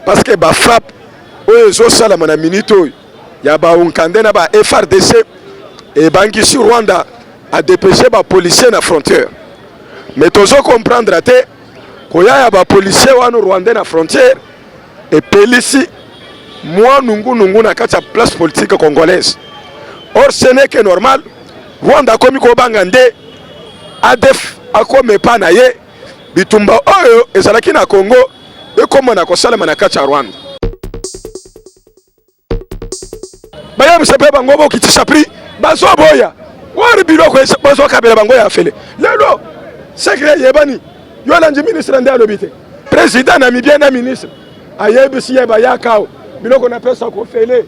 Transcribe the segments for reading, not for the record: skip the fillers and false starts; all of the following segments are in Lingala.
Parce que ba frappe oyo ezosalama na minute oyo ya ba Ougandais na ba FARDC ebangisi Rwanda a dépêcher ba policiers na frontière. Mais tozo comprendre te koya ya ba policiers wana rwandais na frontière epelisi mwa nungunungu na kati ya place politique congolaise. Or ce n'est que normal, Rwanda akomi kobanga nde ADF akoma epa na ye, bitumba oyo ezalaki na Congo ekoma na kosalema na kati ya Rwanda. Bayebisa mpe bango bokitisa prix, bazoboya wari biloko bazokabela bango ya fele. Lelo secret eyebani, yo olandi ministre nde alobi te, president namibien na ministre ayebisi ye bayaka biloko napesa kofele,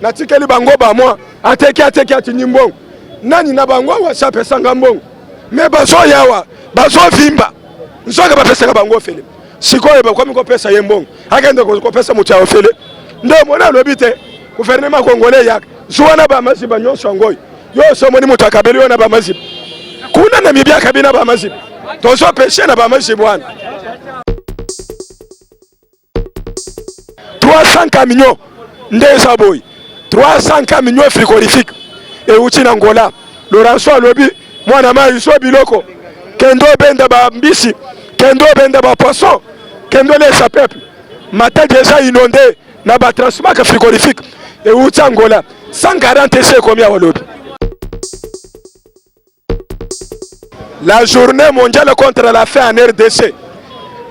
natikeli bango bamwa, ateki ateki atindi mbongo nani na bango awa si apesanga mbongo me bazoyawa bazovimba nzoka bapesaka bango ofele. Sikoyo bakomi kopesa ye mbongo akende kopesa moto ya ofele. Nde omoni alobi te gouvernement congolais yaka zuwa na bamaziba nyonso yango oyo yo osi omoni moto akabeli yo na bamaziba kuna Namibia akabi na bamaziba tozopeshe na bamaziba wana 300 camions nde eza boye 300 camions frigorifique euti na Angola. Lorenzo alobi mwana mai zwa biloko, kende obenda ba mbisi, kende obenda ba poisson, kende olesa peuple. Matadi eza inonde na ba transmac frigorifique euti Angola 140 esi ekomi awa lobi. La journée mondiale contre la faim en RDC.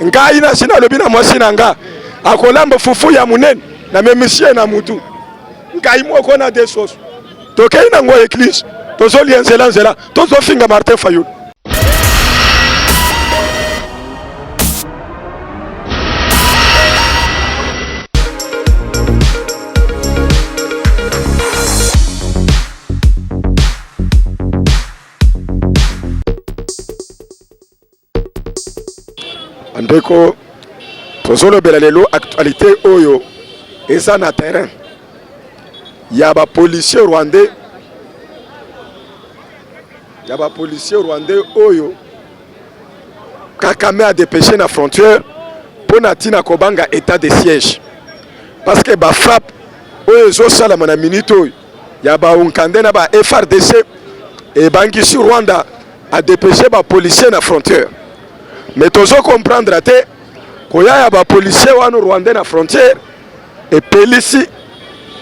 Ngai nasi nalobi na mwasi na nga akolamba fufu ya munene na memisi ye na mutu ngai moko na de soso tokei nango eglise tozolia nzela nzela tozofinga Martin Fayulu. Ndeko, tozolobela lelo actualité oyo eza na terrain ya ba policiers rwandais, ya ba policiers rwandais oyo Kagame a dépêché na frontière mpo na ntina kobanga état de siège parce que ba frappe oyo ezosalama na minute oyo ya ba Ougandais na ba FARDC ebangisi Rwanda a dépêché ba policiers na frontière. Mais tozo comprendre te koya ya ba policiers wana rwandais na frontière epelisi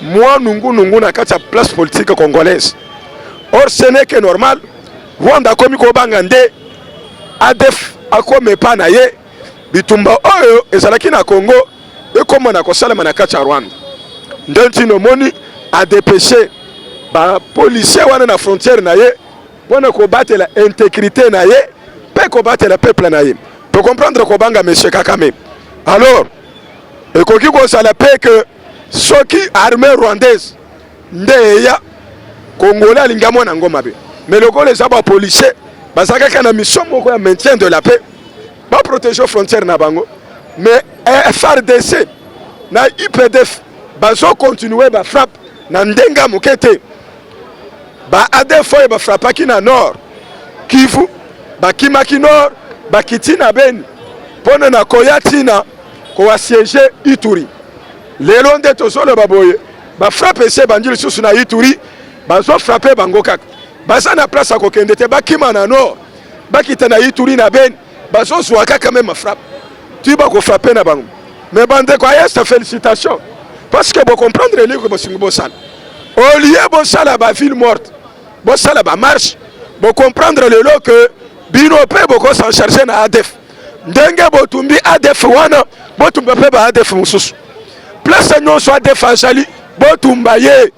mwa nungunungu na kati ya place politique congolaise. Or ce n'est que normal, Rwanda akomi kobanga nde ADF akoma epa na ye, bitumba oyo ezalaki na Congo ekoma na kosalema na kati ya Rwanda. Nde ntina omoni a dépêché ba policiers wana na frontière na ye mpona kobatela intégrité na ye mpe kobatela peuple na ye. To comprendre kobanga monsieur Kagame. Alors ekoki kozala mpe que soki armée rwandaise nde eya Congolais alingi amona yango mabe, mais lokola eza ba policiers baza kaka na mission moko ya maintien de la paix, ba protéger frontière na bango, mais FARDC na UPDF bazo continuer ba frappe na ndenge ya moke te. Ba ADF oyo bafrappaki na nord Kivu bakimaki nord bakiti na Beni mpona na koya ntina koasiege Ituri. Lelo nde tozoloba boye ba frappe esi ebandi lisusu na Ituri, bazo frappe bango kaka, baza na place ya kokende te, bakima na nord bakita na Ituri na Beni, bazozwa kaka meme frappe ti bakofrappe na bango. Mais bandeko ayesta félicitation parce que bocomprendre eloko bosingi bosala, au lieu bosala ba ville morte, bosala ba marche, bocomprendre lelo que bino mpe boko s'en charger na ADF. Ndenge botumbi ADF wana, botumba mpe ba ADF mosusu. Place nyonso ADF azali, botumba ye.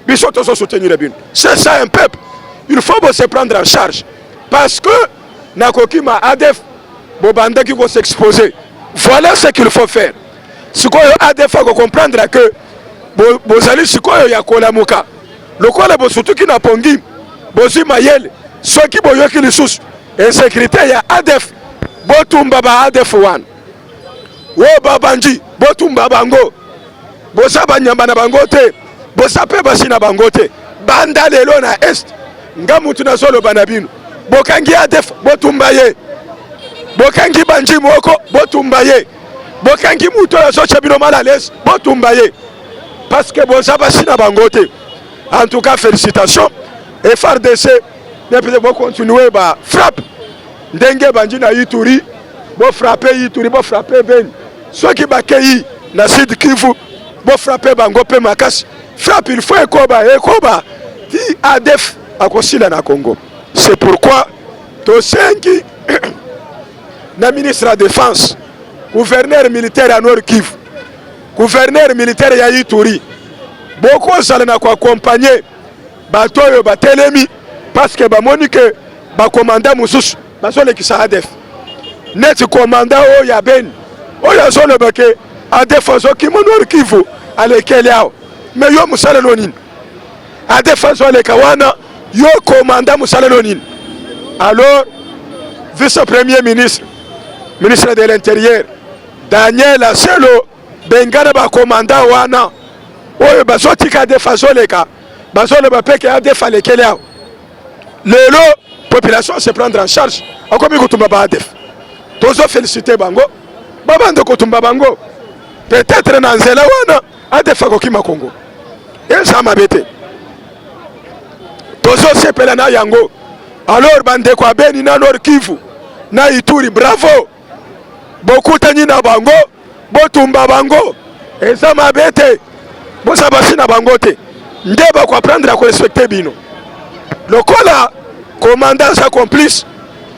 Biso tozo soutenir bino. C'est ça un peuple. Il faut bo se prendre en charge parce que na kokima ADF bobandaki ko s'exposer. Voilà ce qu'il faut faire. Sikoyo ADF ako comprendre que bozali sikoyo ya kolamuka. Lokola bosutuki na pongi, bozwi mayele, soki boyoki lisusu insécurité ya ADF, botumba ba ADF wana. Oyo babandi botumba bango, boza banyama na bango te, boza pe basi na bango te. Banda lelo na est, nga mutu nazoloba na bino, bokangi ADF botumba ye, bokangi banji moko botumba ye. Bokangi moto oyo azotya bino mal à l'aise, botumba ye parce que boza basi na bango te. En tout cas, félicitations FARDC, ne bocontinue ba frappe ndenge bandi na Ituri, bofrappe Ituri, bofrappe Beni, soki bakei na Sud Kivu bofrappe bango mpe makasi. Frappe il faut ekoba ekoba ti ADF akosila na Congo. C'est pourquoi tosengi na ministre ya défense, gouverneur militaire ya Nord Kivu, gouverneur militaire ya Ituri, bokozala na koaccompagner bato oyo batelemi, parce que bamoni ke bacommandant mosusu bazolekisa ADF, neti commandant oyo ya Beni oyo azoloba ke ADF azokima Nord Kivu, alekeli awa. Mais yo mosalelo nini? ADF azoleka wana, yo commandant mosalelo nini? Alors vice premier ministre, ministre de l'Intérieur Daniel Aselo, bengana bacommandant wana oyo bazotika ADF azoleka, bazoloba mpe ke ADF alekeli awa. Lelo population se prendre en charge, akomi kotumba ba ADF. Tozoféliciter bango, babanda kotumba bango. Peut-être na nzela wana ADF akokima Kongo. Eza mabe te, tozosepela na yango. Alors bandeko ya Beni na Nord Kivu na Ituri, bravo, bokutani na bango, botumba bango, eza mabe te. Boza basi na bango te, nde bakoapprendre ya korespecter bino. Lokola commandant aza complice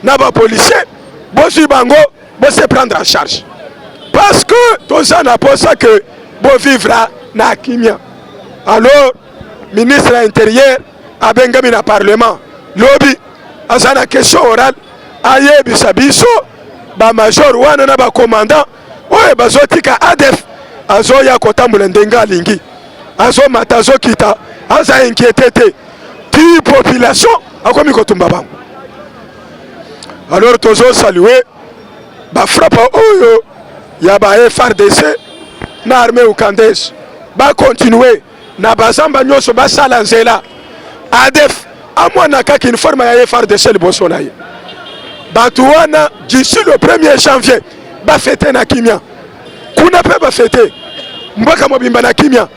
na bapolicier, bozwi bango, bose prendre en charge, parce que toza na posa ke bovivre na kimia. Alors ministre ya Intérieur abengami na parlement lobi, aza na question orale, ayebisa biso bamajor wana na bacommandant oyo bazotika ADF azoya kotambola ndenge alingi, azomata, azokita, aza inquiété te, ti population akomi kotumba bango. Alors tozosaluer bafrappe oyo ya ba FARDC na armée ougandaise. Bacontinuer na bazamba nyonso, basala nzela, ADF amwana kaka uniforme ya FARDC liboso na ye. Bato wana, d'ici le 1er janvier, bafêter na kimia kuna mpe bafêter mboka mobimba na kimia,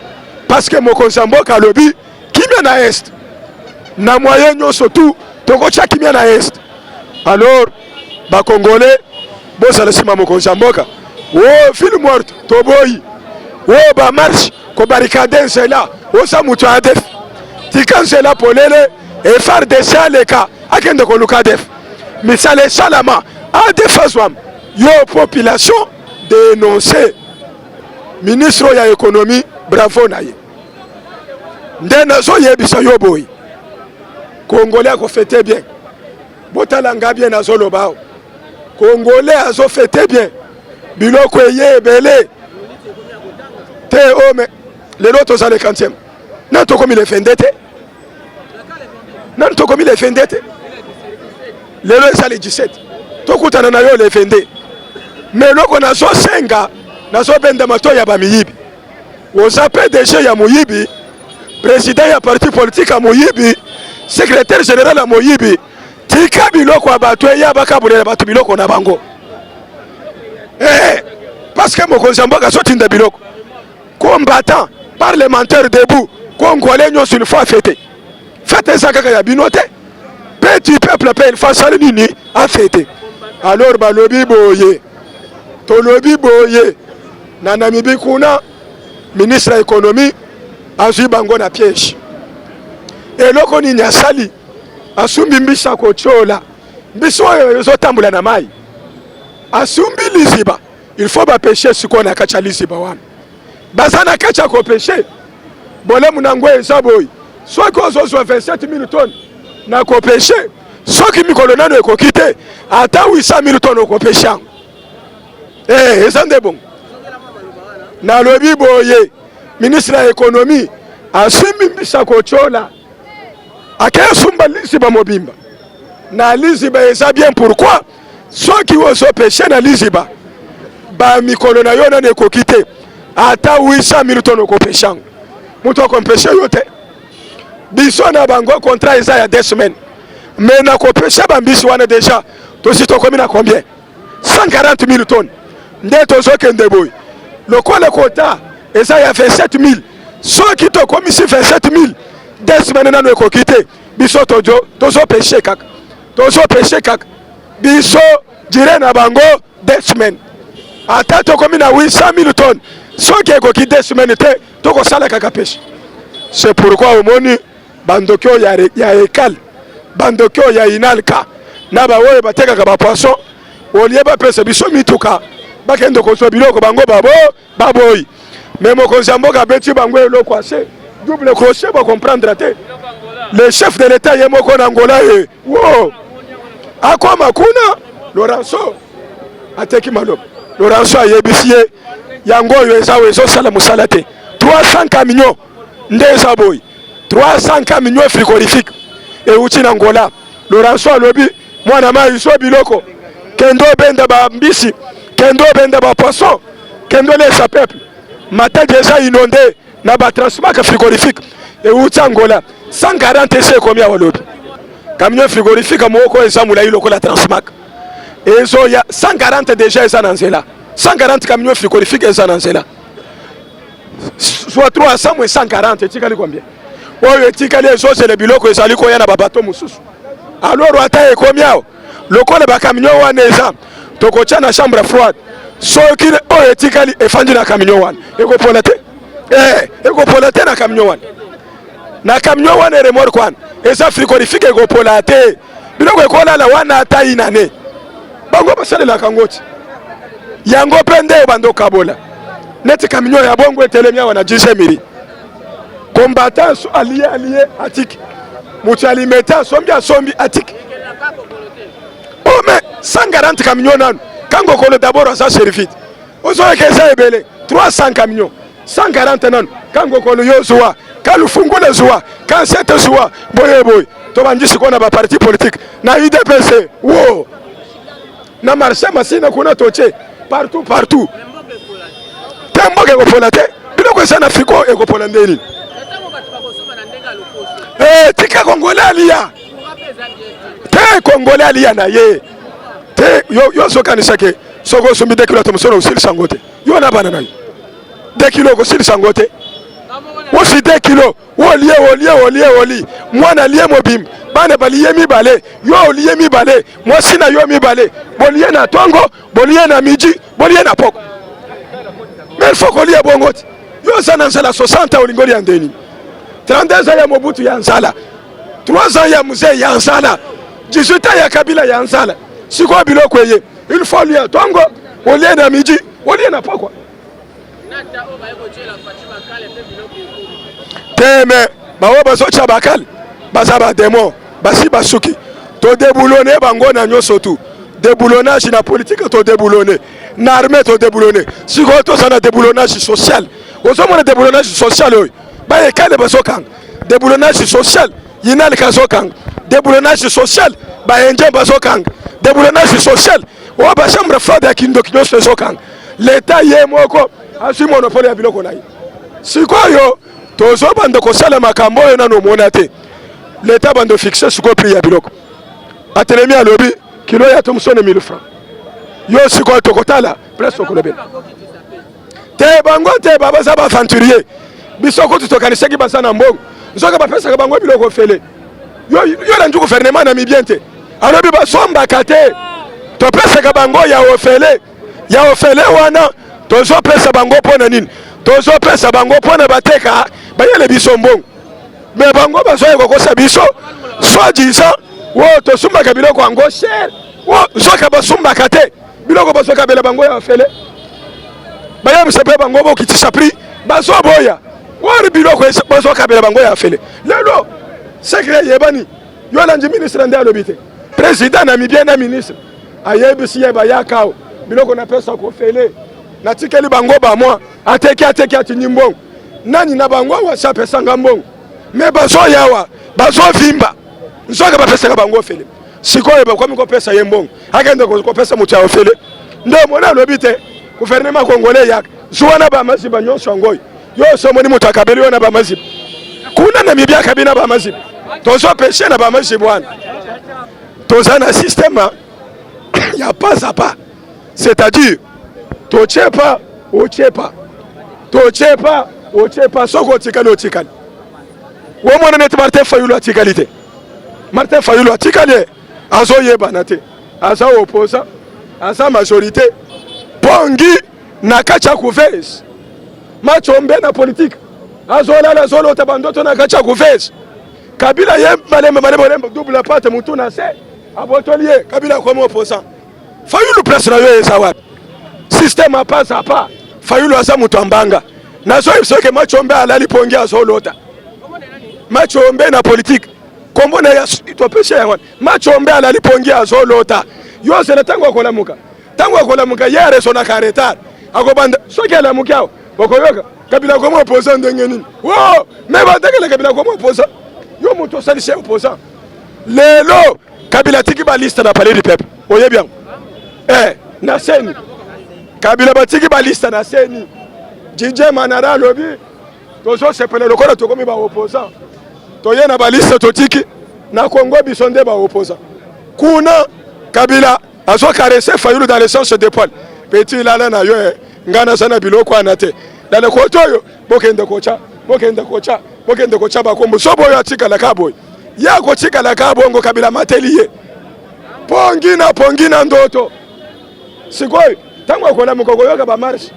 parce que mokonzi ya mboka alobi kimia na Est, na moyen nyonso tu tokotya kimia na Est. Alors Bacongolais, bozala nsima mokonzi ya mboka. O ville morte toboyi, o bamarche kobarricader nzela, oza moto ya ADF, tika nzela polele, FARDC aleka, akende koluka ADF, misala esalama, ADF azwama. Yo population, dénonce. Ministre oyo ya Économie, bravo na ye. Nde nazoyebisa yo boye, Congolais akofêter bien. Botala nga bien, nazoloba awa, Congolais azofêter bien, biloko eye ebele te. O mais lelo toza le 40e, nani tokomi le 22 te, nani tokomi le 22 te, lelo eza le 17, tokutana na yo le 22. Mais eloko nazosenga, nazobenda matoi ya bamiyibi: oza PDG ya moyibi, président ya parti politique ya moyibi, secrétaire général ya moyibi, tika biloko ya bato eya, bakabulela bato biloko na bango, parce que mokonzi ya mboka azotinda biloko. Combattant, parlementaire debout, Congolais nyonso il faut afêter. Fête eza kaka ya bino te, petit peuple mpe il faut asali nini? Afêter. Alors balobi boye, tolobi boye, na Namibie kuna, ministre ya Économie azwi bango na piège. Eloko nini asali? Asumbi mbisi, akotiola mbisi oyo ezotambola na mai, asumbi liziba, il faut bapêcher. Sikoyo na kati ya liziba wana baza na kati ya kopêcher. Bolemu nango eza boye: soki ozozwa 27 000 tonnes na kopêcher, soki mikolo nano ekoki te, ata 800 000 tonnes okopêcher yango. Eza nde bongo. Nalobi boye, ministre ya Économie asimbi mbisa kotiola, ake asumba liziba mobimba na liziba. Eza bien. Pourquoi? Soki ozopêcher na liziba, bamikolo na yo nano ekoki te, ata 800 000 tonnes okopêcher yango, moto akoempêcher yo te. Biso na bango contrat eza ya 2 semaines, mais na kopêcher bambisi wana, déjà tosi tokomi na combien? 140 000 tonnes. Nde tozokende boye, lokola kota eza ya 27000, soki tokomisi 27000, 2 semaines nano ekoki te. Biso tozopêche kaka, tozopêche kaka. Biso durée na bango 2 semaines. Ata tokomi na 800 000 tonnes, soki ekoki 2 semaines te, tokosala kaka pêche. C'est pourquoi omoni bandoki oyo ya ekale, bandoki oyo ya Inalka na baoyo batekaka bapoisson, olie bapesa biso mituka bakende kozwa biloko, bango babo baboyi. Mais mokonzi ya mboka abeti bango eloko ase double crochet, bacomprendre te. Le chef de l'État ye moko na Angola, ye wo akoma kuna, Lourenço ateki maloba. Lourenço ayebisi ye yango oyo eza oyo ezosala mosala te. 300 camion nde eza boye, 300 camion frigorifique euti na Angola. Lourenço alobi: "Mwana mai, zwa biloko, kende obenda bambisi, kende obenda bapoisson, kende olesa peuple." Matadi eza inondé na batransmax frigorifique euti Angola. 140 esi ekomi awa lobi. Camion frigorifique moko eza molai lokola transmax, ezoya. 140 déjà eza na nzela. 140 camion frigorifique eza na nzela, soit 300 moins 140, etikali combien? Oyo etikali ezozela biloko ezali koya na babato mosusu. Alors ata ekomi awa, lokola bacamion wana eza, tokotya na chambre froide. Soki oyo etikali efandi na camion wana, ekopola te, ekopola te na camion wana. Na camion wana, remorque wana eza frigorifique, ekopola te. Biloko ekolala wana ata inane. Bango basalelaka yango ti yango mpe nde ebanda okabola. Neti camion ya bongo etelemi awa na Jisemiri, combattant alie, alie, atiki. Moto alimete asombi, asombi, atiki. Oh, mais 140 camion nanu kangokolo d'abord aza servite, ozoyoka eza ebele. 300 camion, 140 nanu kangokolo. Yo zuwa kalufungula, zuwa kansete, zuwa boye boye. Tobandi sikoyo na baparti politique, na UDPS wo, na marché Masina kuna, totie partout partout. Te, mboka ekopola te. Biloko eza na frigo, ekopola nde nini? Tika Congolais alia te, Congolais alia na ye te. Yo ozokanisa ke soki osombi 2 kilo ya tomosolo, osilisa yango te. Yo na bana na yo, 2 kilo okosilisa yango te. Osi 2 kilo, olie, olie, olie, oli mwana alie mobimba, bana balie mibale, yo olie mibale, mwasi na yo mibale, bolie na ntongo, bolie na midi, bolie na poko. Mais il faut kolia bongo ti yo oza na nzala 60, olingi olia ndeni? 32 ans ya Mobutu ya nzala, 3 ans ya Mzee ya nzala, 18 ans ya Kabila ya nzala. Sikoyo biloko eye, il faut lia ntongo, olie na midi, olie na pokwa. Te, me baoyo bazotya bakale baza badémon, basi basuki. Todéboulonner bango na nyonso tu. Déboulonnage na politique, todéboulonner na armée, todéboulonner. Sikoyo toza na déboulonnage social. Ozomona déboulonnage social oyo bayekale bazokanga, déboulonnage social yinalika azokanga, déboulonnage social baindien bazokanga, déboulonnage social oyo bachambre froide ya kindoki nyonso ezokanga. Leta ye moko azwi monopole ya biloko na ye. Sikoyo tozobanda kosala makambo oyo nano omona te. Leta bando fixe sikoyo prix ya biloko. Atelemi, alobi kilo ya thomson 1000 francs. Yo sikoyo tokotala place okolobela te. Bango te, baza baaventurier. Biso kutu tokanisaki baza na mbongo, nzoka bapesaka bango biloko fele. Yo landi gouvernement namibien te, alobi basombaka te, topesaka bango ya ofele. Ya ofele wana tozopesa bango mpo na nini? Tozopesa bango mpo na bateka, bayele biso mbongo. Mais bango bazoya kokosa biso, soi-disant wo tosumbaka biloko yango cher. Wo nzoka basumbaka te biloko, bazokabela bango ya ofele. Bayebisa mpe bango bokitisa prix, bazoboya. Wari biloko bazokabela bango ya ofele. Lelo secret eyebani. Yo alandi ministre nde alobi te, président namibien na ministre ayebisi ye bayaka awa, biloko napesa kofele, natikeli bango bamwa. Ateki, ateki, atindi mbongo. Nani na bango awa si apesanga mbongo? Mais bazoya awa, bazovimba, nzoka bapesaka bango ofele. Sikoyo bakomi kopesa ye mbongo, akende kopesa moto ya ofele. Nde omoni alobi te, gouvernement congolais yaka zuwa na bamaziba nyonso yango oyo. Yo so omoni moto akabeli yo na bamaziba kuna, Namibie akabi na bamaziba, tozopêche na bamaziba wana. Toza na système ya pas à pas, c'est-à-dire Totie pa, otie pa, totie pa, otie pa, soki otikali otikali. Omona neti Martin Fayulu atikali te. Martin Fayulu atikali ye, azoyebana te, aza opposant, aza majorité. Pongi na kati ya couveuse, Machombe na politique azolala azolota bandoto na kati ya couveuse. Kabila ye malembe malembe malembe double patte mutu na se abotoli ye Kabila akomi opposant. Fayulu place na yo eza wapi? Système à pas à pas. Fayulu aza moto ya mbanga. Nazoyebisa ke Machombe alali pongi azolota. Machombe na politique kombo na ya topesi yango wana. Machombe alali pongi azolota. Yo ozela ntango akolamuka. Ntango akolamuka ye aresonaka retard. Akobanda soki alamuki awa okoyoka Kabila akomi opposant ndenge nini? Wo, me batekela Kabila akomi opposant. Yo moto osalisi ye opposant. Lelo Kabila atiki ba liste na palais du peuple. Oyebi yango? Eh, na seni. Kabila batiki ba liste na seni. DJ Manara alobi tozosepela lokola tokomi ba opposant. Toye na ba liste totiki na Congo biso nde ba opposant. Kuna Kabila azo caresser Fayulu dans le sens de poil. Petit lala na yo eh, nga naza na biloko wana te. Lala koto oyo bokende kocha, bokende kocha, bokende kocha bakombo. So boyo atikala ka boye. Ye akotikala ka bongo Kabila mateli ye. Pongi na pongi na ndoto. Sikoyo ntango akolamuka okoyoka ba marche.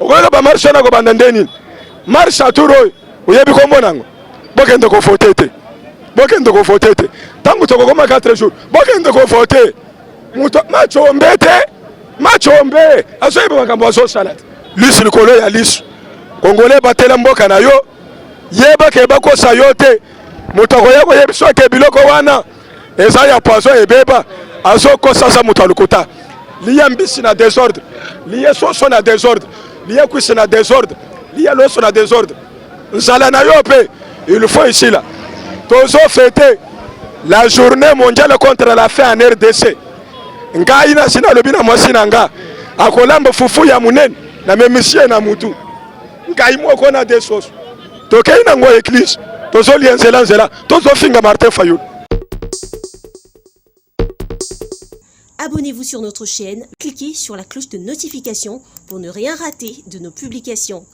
Okoyoka ba marche wana kobanda nde nini? Marche à tour oyo oyebi kombo nango. Bokende ko voter te. Bokende ko voter te. Ntango tokokoma 4 jours, bokende ko voter. Moto machombe te. Machombe azoyeba makambo azosala te. Lisu likolo ya lisu. Kongole batela mboka na yo. Yeba ke bakosa yo te. Moto akoya koyebisa ke biloko wana eza ya poison ebeba, azokosa aza moto ya lokuta. Liya mbisi na desordre, liye soso na desordre, liye kwisi na desordre, liye loso na desordre. Nzala na yo mpe il faut esila. Tozo fete la journée mondiale contre la faim en RDC. Ngai nasi nalobi na mwasi na nga akolamba fufu ya monene na memisi ye na mutu. Ngai moko na de soso tokei nango eglise tozolia nzela nzela tozofinga Martin Fayulu. Abonnez-vous sur notre chaîne, cliquez sur la cloche de notification pour ne rien rater de nos publications.